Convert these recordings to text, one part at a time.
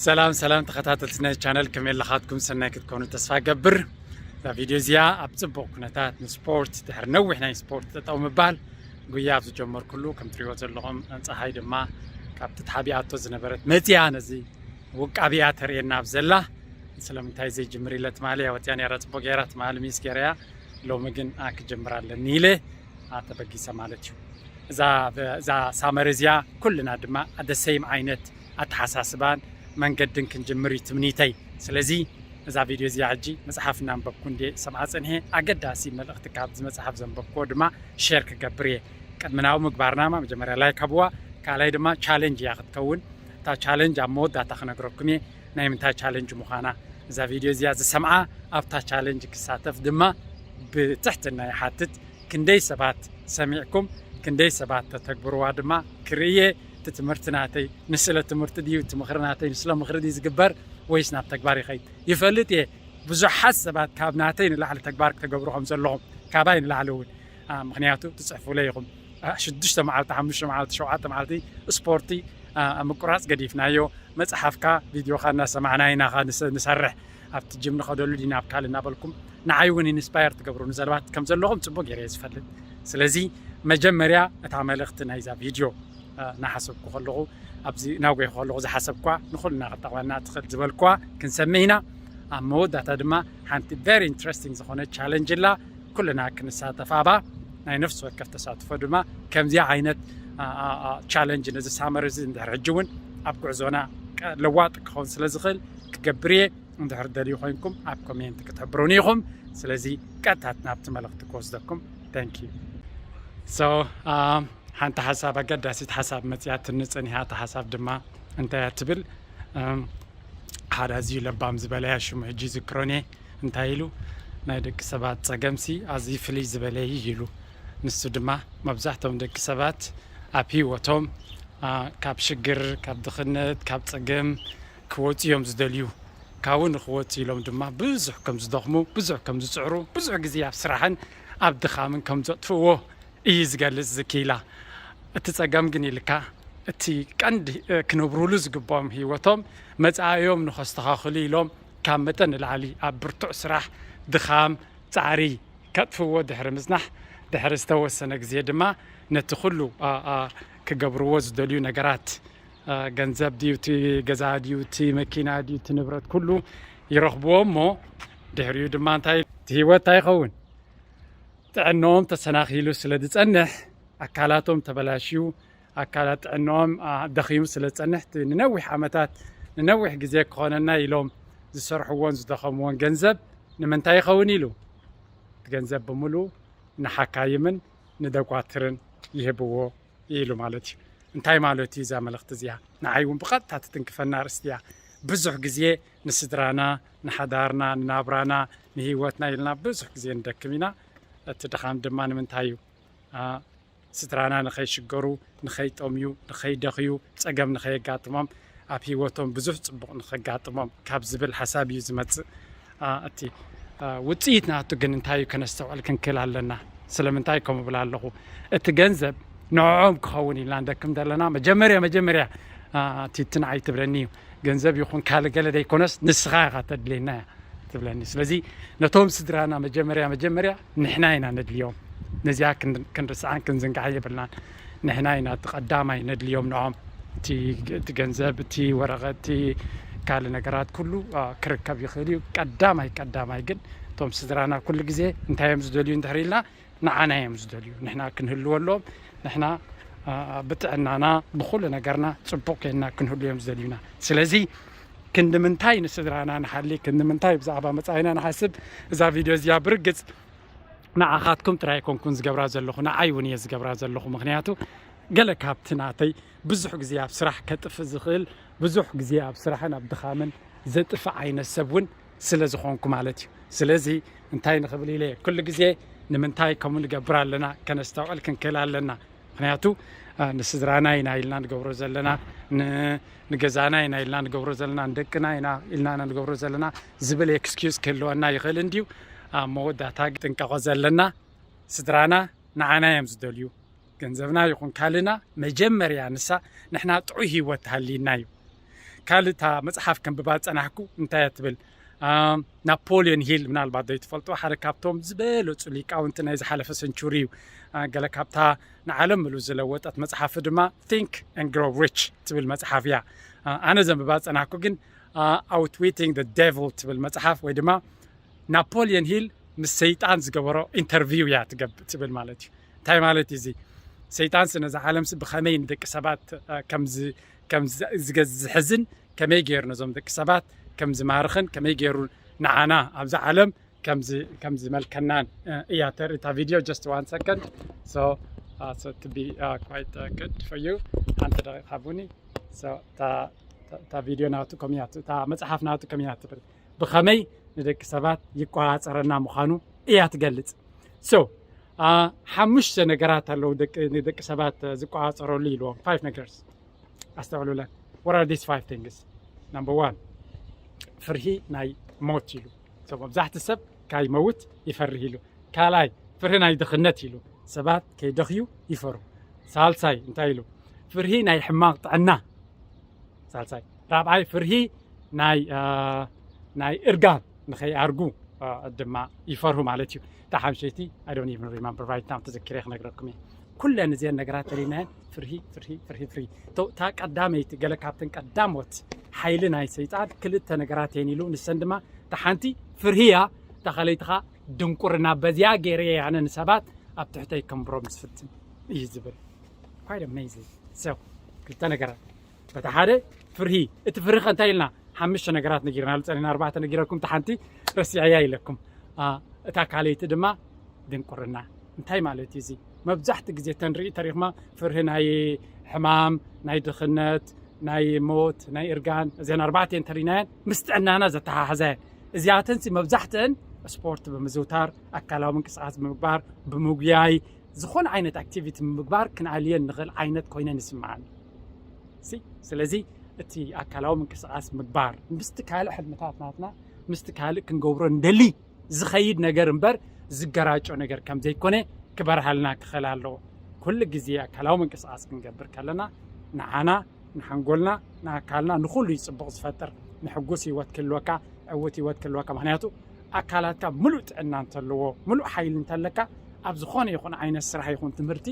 ሰላም ሰላም ተኸታተልቲ ናይ ቻነል፣ ከመይ ኣለኻትኩም? ሰናይ ክትኮኑ ተስፋ ገብር። እዛ ቪድዮ እዚኣ ኣብ ጽቡቕ ኩነታት ንስፖርት፣ ድሕሪ ነዊሕ ናይ ስፖርት ጠጠው ምባል፣ ጉያ ኣብ ዝጀመርኩሉ፣ ከም ትሪእዎ ዘለኹም፣ ፀሓይ ድማ ካብቲ ተሓቢኣቶ ዝነበረት መፅያ ነዚ ውቃቢኣ ተርእየና ኣብ ዘላ። ስለምንታይ ዘይጅምር ኢለ ትማሊ ያወፅያ ነራ፣ ጽቡቕ ገይራ ትማሊ ሚስ ገይረያ፣ ሎሚ ግን ክጅምር ኣለኒ ኢለ ተበጊሰ ማለት እዩ። እዛ ሳመር እዚኣ ኩልና ድማ ኣደ ሰይም ዓይነት ኣተሓሳስባን መንገድን ክንጅምር እዩ ትምኒተይ። ስለዚ እዛ ቪድዮ እዚኣ ሕጂ መፅሓፍ እናንበብኩ እንዴ ሰምዓ ፅንሔ፣ ኣገዳሲ መልእኽቲ ካብዚ መፅሓፍ ዘንበብክዎ ድማ ሼር ክገብር እየ። ቅድሚናዊ ምግባርናማ መጀመርያ ላይክ ሃብዋ፣ ካልኣይ ድማ ቻለንጅ እያ ክትከውን። እታ ቻለንጅ ኣብ መወዳእታ ክነግረኩም እየ ናይ ምንታይ ቻለንጅ ምዃና። እዛ ቪድዮ እዚኣ ዝሰምዓ ኣብታ ቻለንጅ ክሳተፍ ድማ ብትሕትና ይሓትት። ክንደይ ሰባት ሰሚዕኩም ክንደይ ሰባት ተተግብርዋ ድማ ክርእየ። እቲ ትምህርቲ ናተይ ንስለ ትምህርቲ ድዩ፣ እቲ ምኽሪ ናተይ ንስለ ምኽሪ ድዩ ዝግበር ወይስ ናብ ተግባር ይኸይድ? ይፈልጥ እየ ብዙሓት ሰባት ካብ ናተይ ንላዕሊ ተግባር ክትገብሩ ከም ዘለኹም፣ ካባይ ንላዕሊ እውን። ምክንያቱ ትፅሕፉለ ኢኹም። ሽዱሽተ መዓልቲ፣ ሓሙሽተ መዓልቲ፣ ሸውዓተ መዓልቲ ስፖርቲ ምቁራፅ ገዲፍናዮ። መፅሓፍካ ቪድዮኻ እናሰማዕና ኢና ንሰርሕ። ኣብቲ ጅም ንኸደሉ ዲና ኣብ ካልእ እናበልኩም ንዓይ እውን ኢንስፓየር ትገብሩ ንዘለባት ከም ዘለኹም ፅቡቅ ገይረ እየ ዝፈልጥ። ስለዚ መጀመርያ እታ መልእኽቲ ናይዛ ቪድዮ እናሓሰብኩ ከለኹ፣ ኣብዚ እናጎይኹ ከለኹ ዝሓሰብኳ ንኹልና ክጠቕመና ትኽእል ዝበልኳ ክንሰምዕ ኢና። ኣብ መወዳእታ ድማ ሓንቲ ቨሪ ኢንትረስቲንግ ዝኾነ ቻለንጅ ኣላ። ኩልና ክንሳተፍ ኣባ ናይ ነፍሲ ወከፍ ተሳትፎ ድማ ከምዚኣ ዓይነት ቻለንጅ ነዚ ሳመር እዚ እንድሕር ሕጂ እውን ኣብ ጉዕዞና ለዋጢ ክኸውን ስለ ዝኽእል ክገብር እየ። እንድሕር ደልዩ ኮይንኩም ኣብ ኮሜንት ክትሕብሩኒ ኢኹም። ስለዚ ቀጥታ ናብቲ መልእኽቲ ክወስደኩም። Thank you። So ሓንቲ ሓሳብ፣ ኣገዳሲት ሓሳብ መፅያትኒ ፀኒሓ። እታ ሓሳብ ድማ እንታይ እያ ትብል? ሓደ ኣዝዩ ለባም ዝበለያ ሽሙ ሕጂ ይዝክሮን እየ። እንታይ ኢሉ? ናይ ደቂ ሰባት ጸገምሲ ኣዝዩ ፍልይ ዝበለ እዩ ኢሉ። ንሱ ድማ መብዛሕትኦም ደቂ ሰባት ኣብ ህይወቶም ካብ ሽግር፣ ካብ ድኽነት፣ ካብ ጸገም ክወፁ እዮም ዝደልዩ። ካብኡ ንክወፁ ኢሎም ድማ ብዙሕ ከም ዝደኽሙ፣ ብዙሕ ከም ዝፅዕሩ፣ ብዙሕ ግዜ ኣብ ስራሕን ኣብ ድኻምን ከም ዘጥፍእዎ እዩ ዝገልጽ ዝክኢላ። እቲ ጸገም ግን ኢልካ እቲ ቀንዲ ክነብሩሉ ዝግብኦም ህይወቶም መጻኢኦም ንኸስተኻኽሉ ኢሎም ካብ መጠን ንላዕሊ ኣብ ብርቱዕ ስራሕ፣ ድኻም፣ ጻዕሪ ከጥፍዎ ድሕሪ ምጽናሕ፣ ድሕሪ ዝተወሰነ ግዜ ድማ ነቲ ኩሉ ክገብርዎ ዝደልዩ ነገራት፣ ገንዘብ ድዩ፣ እቲ ገዛ ድዩ፣ እቲ መኪና ድዩ፣ እቲ ንብረት ኩሉ ይረኽብዎ እሞ ድሕሪኡ ድማ እንታይ እቲ ህይወት እንታይ ይኸውን? ጥዕንኦም ተሰናኺሉ ስለ ዝጸንሕ፣ ኣካላቶም ተበላሽዩ፣ ኣካላት ጥዕንኦም ደኺሙ ስለ ዝጸንሕ፣ እቲ ንነዊሕ ዓመታት ንነዊሕ ግዜ ክኾነና ኢሎም ዝሰርሕዎን ዝደኸምዎን ገንዘብ ንምንታይ ይኸውን ኢሉ፣ እቲ ገንዘብ ብምሉኡ ንሓካይምን ንደኳትርን ይህብዎ ኢሉ ማለት እዩ። እንታይ ማለት እዩ እዛ መልእኽቲ እዚኣ? ንዓይ እውን ብቐጥታ ትትንክፈና ኣርእስቲ እያ። ብዙሕ ግዜ ንስድራና፣ ንሓዳርና፣ ንናብራና፣ ንህይወትና ኢልና ብዙሕ ግዜ ንደክም ኢና። እቲ ድኻም ድማ ንምንታይ እዩ? ስድራና ንኸይሽገሩ፣ ንኸይጠምዩ፣ ንኸይደኽዩ፣ ጸገም ንኸየጋጥሞም፣ ኣብ ህይወቶም ብዙሕ ጽቡቕ ንኸጋጥሞም ካብ ዝብል ሓሳብ እዩ ዝመጽእ። እቲ ውጽኢት ናቱ ግን እንታይ እዩ ከነስተውዕል ክንክእል ኣለና። ስለምንታይ ከምኡ እብል ኣለኹ? እቲ ገንዘብ ንዕኦም ክኸውን ኢልና ንደክም ዘለና፣ መጀመርያ መጀመርያ እቲ ንዓይ ትብለኒ እዩ፣ ገንዘብ ይኹን ካልእ ገለ ዘይኮነስ ንስኻ ኢኻ ተድልየና እያ ትብለኒ። ስለዚ ነቶም ስድራና መጀመርያ መጀመርያ ንሕና ኢና ነድልዮም። ነዚኣ ክንርስዓን ክንዝንግዓ የብልናን። ንሕና ኢና እቲ ቀዳማይ ነድልዮም ንዖም። እቲ ገንዘብ፣ እቲ ወረቐት፣ እቲ ካልእ ነገራት ኩሉ ክርከብ ይኽእል እዩ። ቀዳማይ ቀዳማይ ግን እቶም ስድራና ኩሉ ግዜ እንታይ እዮም ዝደልዩ እንድሕር ኢልና ንዓና እዮም ዝደልዩ። ንሕና ክንህልወሎም፣ ንሕና ብጥዕናና ብኹሉ ነገርና ጽቡቕ ኮይንና ክንህሉ እዮም ዝደልዩና። ስለዚ ክንዲ ምንታይ ንስድራና ንሓሊ፣ ክንዲ ምንታይ ብዛዕባ መጻኢና ንሓስብ፣ እዛ ቪድዮ እዚኣ ብርግጽ ንዓኻትኩም ጥራይ ኣይኮንኩን ዝገብራ ዘለኹ፣ ንዓይ እውን እየ ዝገብራ ዘለኹ። ምኽንያቱ ገለ ካብቲ ናተይ ብዙሕ ግዜ ኣብ ስራሕ ከጥፍእ ዝኽእል፣ ብዙሕ ግዜ ኣብ ስራሕን ኣብ ድኻምን ዘጥፍእ ዓይነት ሰብ እውን ስለ ዝኾንኩ ማለት እዩ። ስለዚ እንታይ ንኽብል ኢለ እየ ኩሉ ግዜ ንምንታይ ከምኡ ንገብር ኣለና ከነስተውዕል ክንክእል ኣለና። ምኽንያቱ ንስድራና ኢና ኢልና ንገብሮ ዘለና፣ ንገዛና ኢና ኢልና ንገብሮ ዘለና፣ ንደቅና ኢና ኢልና ንገብሮ ዘለና ዝብል ኤክስኪዩዝ ክህልወና ይኽእል እንድዩ። ኣብ መወዳእታ ጥንቀቆ ዘለና ስድራና ንዓና እዮም ዝደልዩ። ገንዘብና ይኹን ካልእና መጀመርያ ንሳ ንሕና ጥዑይ ህይወት ሃልይና እዩ። ካልእ እታ መጽሓፍ ከንብባ ዝጸናሕኩ እንታይ እያ ትብል? ናፖሊዮን ሂል፣ ምናልባት ዶ ትፈልጥዎ፣ ሓደ ካብቶም ዝበለጹ ሊቃውንቲ ናይ ዝሓለፈ ሰንቹሪ እዩ። ገለ ካብታ ንዓለም ምሉ ዝለወጠት መጽሓፍ ድማ Think and Grow Rich ትብል መጽሓፍ እያ። ኣነ ዘንብባ ዝጸናሕኩ ግን Outwitting the Devil ትብል መጽሓፍ፣ ወይ ድማ ናፖሊዮን ሂል ምስ ሰይጣን ዝገበሮ ኢንተርቪው እያ ትገብ ትብል ማለት እዩ። እንታይ ማለት እዩ እዚ? ሰይጣንስ ነዛ ዓለምስ ብኸመይ ንደቂ ሰባት ከምዚ ዝሕዝን፣ ከመይ ገይሩ ነዞም ደቂ ሰባት ከም ዝማርኽን ከመይ ገይሩ ንዓና ኣብዛ ዓለም ከም ዝመልከናን እያ ተርኢ እታ ቪድዮ። Just one second. So so to be quite good for you. ሓንቲ ደቂቕ ሃቡኒ። እታ ቪድዮ ናቱ ከምያ፣ እታ መፅሓፍ ናቱ ከምያ ትብል፣ ብኸመይ ንደቂ ሰባት ይቆፃፀረና ምዃኑ እያ ትገልፅ። So ሓሙሽተ ነገራት ኣለዉ ንደቂ ሰባት ዝቆፃፀረሉ ኢልዎም። Five ነገርስ። ኣስተውዕሉለን። What are these five things? Number one፣ ፍርሂ ናይ ሞት ኢሉ። መብዛሕቲ ሰብ ካይመውት ይፈርህ ኢሉ። ካልኣይ፣ ፍርሂ ናይ ድኽነት ኢሉ። ሰባት ከይደኽዩ ይፈሩ። ሳልሳይ እንታይ ኢሉ? ፍርሂ ናይ ሕማቕ ጥዕና። ሳልሳይ። ራብዓይ፣ ፍርሂ ናይ ናይ እርጋን ንኸይኣርጉ ድማ ይፈርሁ ማለት እዩ። እታ ሓምሸይቲ፣ I don't even remember right now፣ ተዘኪረ ክነግረኩም እየ። ኩለን እዚአን ነገራት ተሪናየን ፍርሂ፣ ፍርሂ፣ ፍርሂ፣ ፍርሂ። እታ ቀዳመይቲ፣ ገለ ካብተን ቀዳሞት ሓይሊ ናይ ሰይጣን ክልተ ነገራት እየን ኢሉ፣ ንሰን ድማ እታ ሓንቲ ፍርሂ እያ፣ እታ ካልኣይቲ ኸዓ ድንቁርና። በዚኣ ገይረ እየ ኣነ ንሰባት ኣብ ትሕተይ ከንብሮም ዝፍትን እዩ ዝብል። Quite amazing። So ክልተ ነገራት። በቲ ሓደ ፍርሂ፣ እቲ ፍርሂ ከ እንታይ ኢልና? ሓሙሽተ ነገራት ነጊርናሉ ጸኒሕና፣ ኣርባዕተ ነጊረኩም፣ እታ ሓንቲ ረሲዐያ ኢለኩም። እታ ካልኣይቲ ድማ ድንቁርና። እንታይ ማለት እዩ እዚ? መብዛሕትኡ ግዜ እተን ርኢ ተሪኽማ፣ ፍርሂ ናይ ሕማም፣ ናይ ድኽነት፣ ናይ ሞት፣ ናይ እርጋን፣ እዘን ኣርባዕተ እንተሪናየን ምስ ጥዕናና ዘተሓሕዛ እየን። እዚኣተንሲ መብዛሕትአን ስፖርት ብምዝውታር፣ ኣካላዊ ምንቅስቃስ ብምግባር፣ ብምጉያይ፣ ዝኾነ ዓይነት ኣክቲቪቲ ብምግባር ክንኣልየን ንኽእል ዓይነት ኮይነን ይስምዓኒ። ስለዚ እቲ ኣካላዊ ምንቅስቃስ ምግባር ምስቲ ካልእ ሕልምታት ናትና፣ ምስቲ ካልእ ክንገብሮ እንደሊ ዝኸይድ ነገር እምበር ዝገራጮ ነገር ከም ዘይኮነ ክበርሃልና ክኽእል ኣለዎ። ኩሉ ግዜ ኣካላዊ ምንቅስቃስ ክንገብር ከለና ንዓና፣ ንሓንጎልና፣ ንኣካልና፣ ንኹሉ እዩ ጽቡቕ ዝፈጥር። ንሕጉስ ህይወት ክህልወካ፣ ዕዉት ህይወት ክህልወካ። ምኽንያቱ ኣካላትካ ምሉእ ጥዕና እንተለዎ፣ ምሉእ ሓይሊ እንተለካ፣ ኣብ ዝኾነ ይኹን ዓይነት ስራሕ ይኹን ትምህርቲ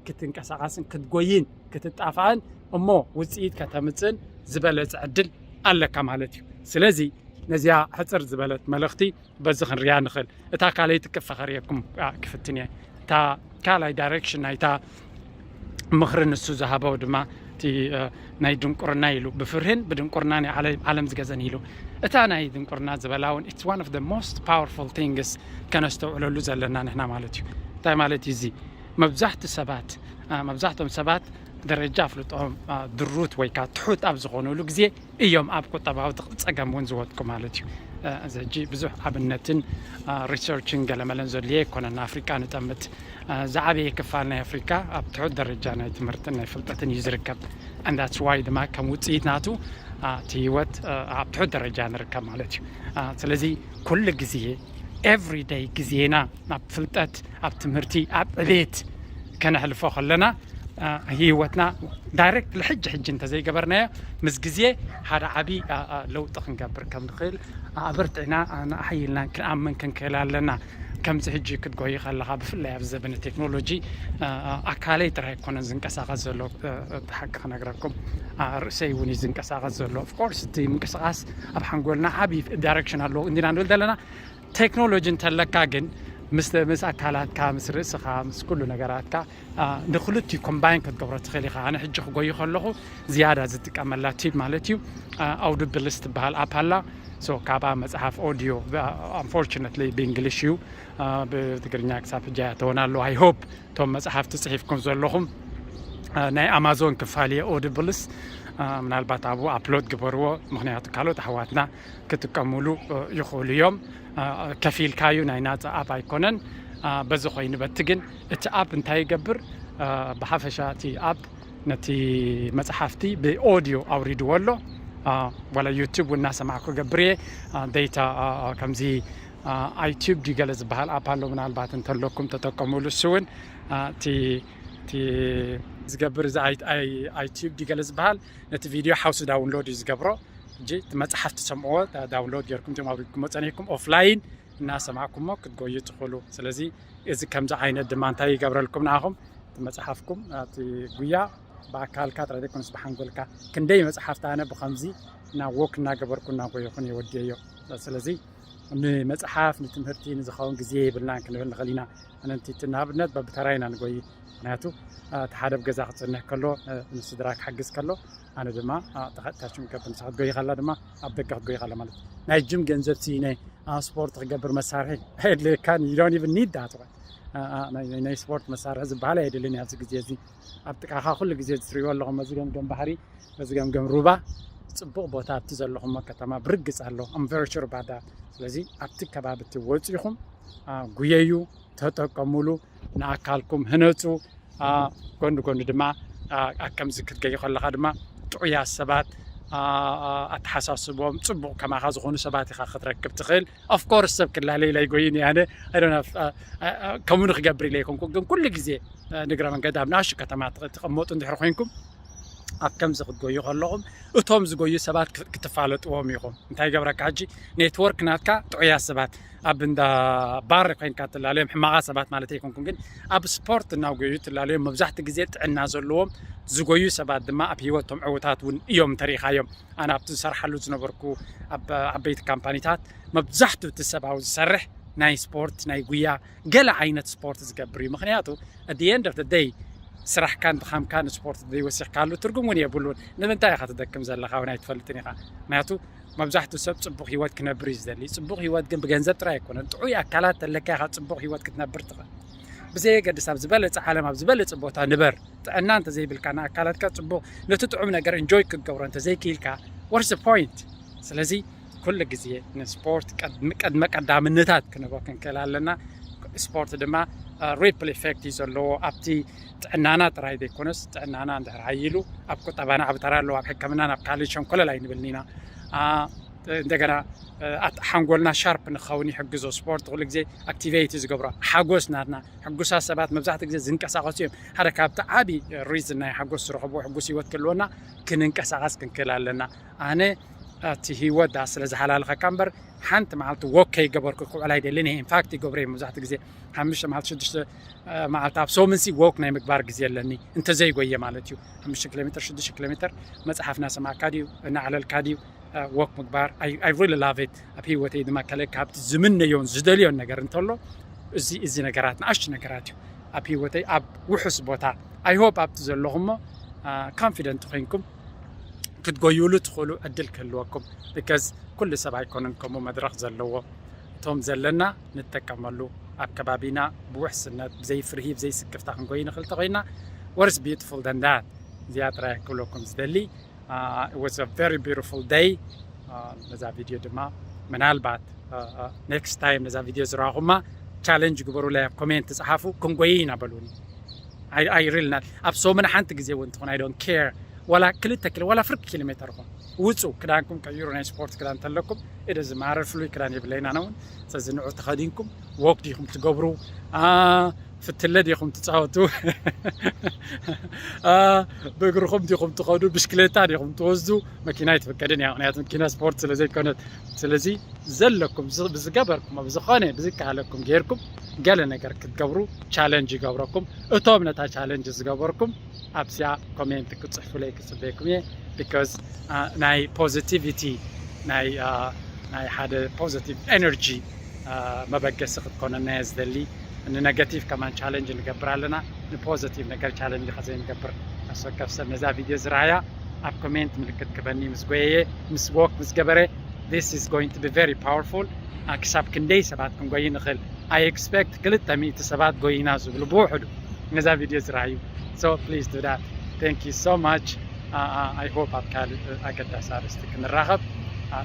ክትንቀሳቐስን ክትጎይን ክትጣፋእን እሞ ውጽኢት ከተምጽእን ዝበለጸ ዕድል ኣለካ ማለት እዩ። ስለዚ ነዚኣ ሕጽር ዝበለት መልእኽቲ በዚ ክንሪኣ ንኽእል። እታ ካልኣይቲ ክፈኸርየኩም ክፍትን እየ። እታ ካልኣይ ዳይሬክሽን ናይታ ምኽሪ ንሱ ዝሃቦ ድማ እቲ ናይ ድንቁርና ኢሉ ብፍርህን ብድንቁርናን ዓለም ዝገዘን ኢሉ። እታ ናይ ድንቁርና ዝበላ እውን it's one of the most powerful things ከነስተውዕለሉ ዘለና ንሕና ማለት እዩ። እንታይ ማለት እዩ እዚ? መብዛሕቲ ሰባት መብዛሕቶም ሰባት ደረጃ ኣፍልጦም ድሩት ወይ ከዓ ትሑት ኣብ ዝኾኑሉ ግዜ እዮም ኣብ ቁጠባዊ ጸገም እውን ዝወድቁ ማለት እዩ። እዚ ሕጂ ብዙሕ ኣብነትን ሪሰርችን ገለመለን ዘድልዮ ኣይኮነን። ኣፍሪቃ ንጠምት። ዝዓበየ ክፋል ናይ ኣፍሪቃ ኣብ ትሑት ደረጃ ናይ ትምህርትን ናይ ፍልጠትን እዩ ዝርከብ። And that's why ድማ ከም ውፅኢት ናቱ እቲ ህይወት ኣብ ትሑት ደረጃ ንርከብ ማለት እዩ። ስለዚ ኩሉ ግዜ everyday ግዜና ኣብ ፍልጠት፣ ኣብ ትምህርቲ፣ ኣብ ዕቤት ከነሕልፎ ከለና ህይወትና ዳይሬክት ልሕጂ ሕጂ እንተዘይገበርናዮ ምስ ግዜ ሓደ ዓብዪ ለውጢ ክንገብር ከም ንኽእል ኣበርቲዕና ኣሓይልና ክንኣምን ክንክእል ኣለና። ከምዚ ሕጂ ክትጎይ ከለኻ ብፍላይ ኣብ ዘበነ ቴክኖሎጂ ኣካለይ ጥራይ ኣይኮነን ዝንቀሳቐስ ዘሎ፣ እቲ ሓቂ ክነግረኩም ርእሰይ እውን እዩ ዝንቀሳቐስ ዘሎ። Of course እቲ ምንቅስቓስ ኣብ ሓንጎልና ዓብዪ ዳይሬክሽን ኣለዎ እንዲና ንብል ዘለና። ቴክኖሎጂ እንተለካ ግን ምስ ምስ ኣካላትካ፣ ምስ ርእስኻ፣ ምስ ኩሉ ነገራትካ ንክልቲኡ ኮምባይን ክትገብሮ ትኽእል ኢኻ። ኣነ ሕጂ ክጎይ ከለኹ ዝያዳ ዝጥቀመላ ቲል ማለት እዩ ኣውዲብልስ ትበሃል ኣፕ ኣላ። So ካብኣ መፅሓፍ ኦዲዮ፣ unfortunately ብእንግሊሽ እዩ፣ ብትግርኛ ክሳብ ሕጂ ኣየተወን ኣሎ። I hope እቶም መፅሓፍቲ ፅሒፍኩም ዘለኹም ናይ ኣማዞን ክፋል እየ ኦዲብልስ፣ ምናልባት ኣብኡ ኣፕሎድ ግበርዎ፣ ምኽንያቱ ካልኦት ኣሕዋትና ክጥቀሙሉ ይኽእሉ እዮም። ከፊልካዩ ናይ ናፃ ኣፕ ኣይኮነን። በዚ ኮይኑ በቲ ግን እቲ ኣፕ እንታይ ይገብር? ብሓፈሻ እቲ ኣፕ ነቲ መፅሓፍቲ ብኦዲዮ ኣውሪድዎ ኣሎ። ዋላ ዩቱብ እውን እናሰማዕኩ ገብር እየ። ዴታ ከምዚ ኣይቲዩብ ድዩ ገለ ዝበሃል ኣፕ ኣሎ፣ ምናልባት እንተለኩም ተጠቀሙሉ። እሱ እውን እቲ እቲ ዝገብር እዚ ኣይቲዩብ ድገለ ዝበሃል ነቲ ቪድዮ ሓውሲ ዳውንሎድ እዩ ዝገብሮ። ሕጂ እቲ መፅሓፍ ትሰምዕዎ ዳውንሎድ ገርኩም ም ኣብ ክመፀኒኩም ኦፍላይን እናሰማዕኩሞ ክትጎዩ ትኽእሉ። ስለዚ እዚ ከምዚ ዓይነት ድማ እንታይ ይገብረልኩም ንኣኹም እቲ መፅሓፍኩም እቲ ጉያ ብኣካልካ ጥራይ ዘይኮነስ ብሓንጎልካ ክንደይ መፅሓፍቲ ኣነ ብኸምዚ ናብ ወክ እናገበርኩ እናጎየኹን የወድየዮ። ስለዚ ንመፅሓፍ ንትምህርቲ ንዝኸውን ግዜ የብልናን ክንብል ንኽእል ኢና። ኣነንቲ ንኣብነት በብተራይና ንጎይ ምክንያቱ እቲ ሓደ ብገዛ ክፅንሕ ከሎ ንስድራ ክሓግዝ ከሎ ኣነ ድማ ተኸታሽም ከብ ንሳ ክትጎይ ከላ ድማ ኣብ ደገ ክትጎይ ከላ ማለት ናይ ጅም ገንዘብ ሲ ናይ ስፖርት ክገብር መሳርሒ የድልየካን you don't even need that። ናይ ስፖርት መሳርሒ ዝበሃል ኣይደልን ኣብዚ ግዜ እዚ ኣብ ጥቃኻ ኩሉ ግዜ ዝትሪእዎ ኣለኹም በዚ ገምገም ባህሪ በዚ ገምገም ሩባ ፅቡቕ ቦታ ኣብቲ ዘለኹሞ ከተማ ብርግፅ ኣሎ። I'm very sure about that። ስለዚ ኣብቲ ከባቢ እቲ ወፂኹም ጉየዩ ተጠቀሙሉ፣ ንኣካልኩም ህነፁ። ጎንዲ ጎንዲ ድማ ከምዚ ክትገይ ከለካ ድማ ጥዑያት ሰባት ኣተሓሳስቦም ፅቡቕ ከማኻ ዝኾኑ ሰባት ኢኻ ክትረክብ ትኽእል። Of course ሰብ ክላለይ ኢለ ኣይጎይን እየ ኣነ ከምኡ ንክገብር ኢለ ኣይኮንኩ ግን ኩሉ ግዜ ንግረ መንገዲ ኣብ ንኣሽቱ ከተማ ትቐመጡ እንድሕር ኮይንኩም ኣብ ከምዚ ክትጎዩ ከለኹም እቶም ዝጎዩ ሰባት ክትፋለጥዎም ኢኹም። እንታይ ገብረካ ሕጂ ኔትወርክ ናትካ ጥዑያት ሰባት ኣብ እንዳ ባር ኮይንካ ትላለዮም ሕማቓ ሰባት ማለት ኣይኮንኩም ግን ኣብ ስፖርት እናጎዩ ትላለዮም መብዛሕቲ ግዜ ጥዕና ዘለዎም ዝጎዩ ሰባት ድማ ኣብ ህይወቶም ዕውታት እውን እዮም እንተሪኢኻዮም። ኣነ ኣብቲ ዝሰርሓሉ ዝነበርኩ ኣብ ዓበይቲ ካምፓኒታት መብዛሕትኡ እቲ ሰብኣዊ ዝሰርሕ ናይ ስፖርት ናይ ጉያ ገለ ዓይነት ስፖርት ዝገብር እዩ። ምክንያቱ at the end of the day ስራሕካን ድኻምካን ስፖርት ዘይወሲኽካሉ ትርጉም እውን የብሉን። ንምንታይ ኢኻ ትደክም ዘለካ እውን ኣይትፈልጥን ኢኻ። ምክንያቱ መብዛሕትኡ ሰብ ፅቡቕ ህይወት ክነብር እዩ ዝደሊ። ፅቡቕ ህይወት ግን ብገንዘብ ጥራይ ኣይኮነን። ጥዑይ ኣካላት ተለካ ኢኻ ፅቡቕ ህይወት ክትነብር ትኽእል። ብዘየገድስ ኣብ ዝበለፀ ዓለም ኣብ ዝበለፀ ቦታ ንበር ጥዕና እንተዘይብልካ ንኣካላትካ ፅቡቕ ነቲ ጥዑም ነገር እንጆይ ክትገብሮ እንተዘይክኢልካ what's the point? ስለዚ ኩሉ ግዜ ንስፖርት ቅድመ ቀዳምነታት ክንህቦ ክንክእል ኣለና። ስፖርት ድማ ripple effect እዩ ዘለዎ ኣብቲ ጥዕናና ጥራይ ዘይኮነስ ጥዕናና እንድሕር ሓይሉ ኣብ ቁጠባና ዓቢ ተራ ኣለዎ ኣብ ሕክምናን ኣብ ካልእ ሸንኮለል ኣይንብልን ኢና። እንደገና ሓንጎልና sharp ንኸውን ይሕግዞ። ስፖርት ኩሉ ግዜ activate ዝገብሮ ሓጎስ ናትና ሕጉሳት ሰባት መብዛሕትኡ ግዜ ዝንቀሳቐሱ እዮም። ሓደ ካብቲ ዓቢ reason ናይ ሓጎስ ዝረኽብዎ ሕጉስ ህይወት ክህልወና ክንንቀሳቐስ ክንክእል ኣለና። ኣነ እቲ ህይወት ዳ ስለ ዝሓላልኸካ እምበር ሓንቲ መዓልቲ ወክ ከይገበርኩ ክውዕል ኣይደልን እየ። In fact ይገብሮ እየ መብዛሕትኡ ግዜ ሓሙሽተ መዓልቲ ሽዱሽተ መዓልቲ ኣብ ሰሙንሲ ወክ ናይ ምግባር ግዜ ኣለኒ እንተዘይጎየ ማለት እዩ። ሓሙሽተ ኪሎ ሜትር ሽዱሽተ ኪሎ ሜትር መፅሓፍ እናሰማዕካ ድዩ እናዕለልካ ድዩ ወክ ምግባር I really love it። ኣብ ህይወተይ ድማ ከለ ካብቲ ዝምነዮን ዝደልዮን ነገር እንተሎ እዚ እዚ ነገራት ንኣሽቱ ነገራት እዩ ኣብ ህይወተይ ኣብ ውሑስ ቦታ I hope ኣብቲ ዘለኹሞ confident ኮይንኩም ክትጎይሉ ትኽእሉ ዕድል ክህልወኩም because ኩሉ ሰብ ኣይኮነን ከምኡ መድረኽ ዘለዎ። እቶም ዘለና ንጠቀመሉ ኣብ ከባቢና ብውሕስነት ብዘይ ፍርሂ ብዘይ ስክፍታ ክንጎይ ንኽእል ተኾይና what is beautiful than that? እዚኣ ጥራይ ክብለኩም ዝደሊ። It was a very beautiful day። ነዛ ቪድዮ ድማ ምናልባት next time ነዛ ቪድዮ ዝረኹማ challenge ግበሩለይ ኣብ comment ጸሓፉ ክንጎይ ኢና በሉኒ። I really not ኣብ ሰሙን ሓንቲ ግዜ እውን ትኹን I don't care። ዋላ ክልተ ኪሎ ዋላ ፍርቂ ኪሎ ሜትር ይኹን ውፁ ክዳንኩም ቀይሩ ናይ ስፖርት ክዳን ተለኩም it doesn't matter ፍሉይ ክዳን የብለይና ነውን። ስለዚ ንዑ ተኸዲንኩም ወክ ዲኹም ትገብሩ ፍትለ ዲኹም ትፃወቱ ብእግርኹም ዲኹም ትኸዱ ብሽክሌታ ዲኹም ትወስዱ መኪና ኣይትፍቀድን እያ ምክንያቱ መኪና ስፖርት ስለዘይኮነት። ስለዚ ዘለኩም ብዝገበርኩም ኣብ ዝኾነ ብዝከኣለኩም ጌርኩም ገለ ነገር ክትገብሩ challenge ይገብረኩም። እቶም ነታ challenge ዝገበርኩም ኣብዚኣ comment ክፅሕፉለይ ክፅበየኩም እየ። Because ናይ positivity ናይ ናይ ሓደ positive energy መበገሲ ክትኮነና እየ ዝደሊ። ን negative ከማን challenge ንገብር ኣለና ን positive ነገር challenge ከዘይንገብር። ነፍሲ ወከፍ ሰብ ነዛ ቪድዮ ዝረኣያ ኣብ comment ምልክት ክበኒ ምስ ጎየየ ምስ ወክ ምስ ገበረ this is going to be very powerful። ክሳብ ክንደይ ሰባት ክንጎይ ንኽእል I expect ክልተ ሚእቲ ሰባት ጎይና ዝብሉ ብውሕዱ ነዛ ቪድዮ ዝረኣዩ። So please do that. Thank you so much. I hope ኣብ ካልእ ኣገዳሲ ኣርእስቲ ክንራኸብ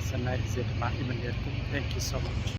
ሰናይ ግዜ ድማ ይምነየልኩም። Thank you so much.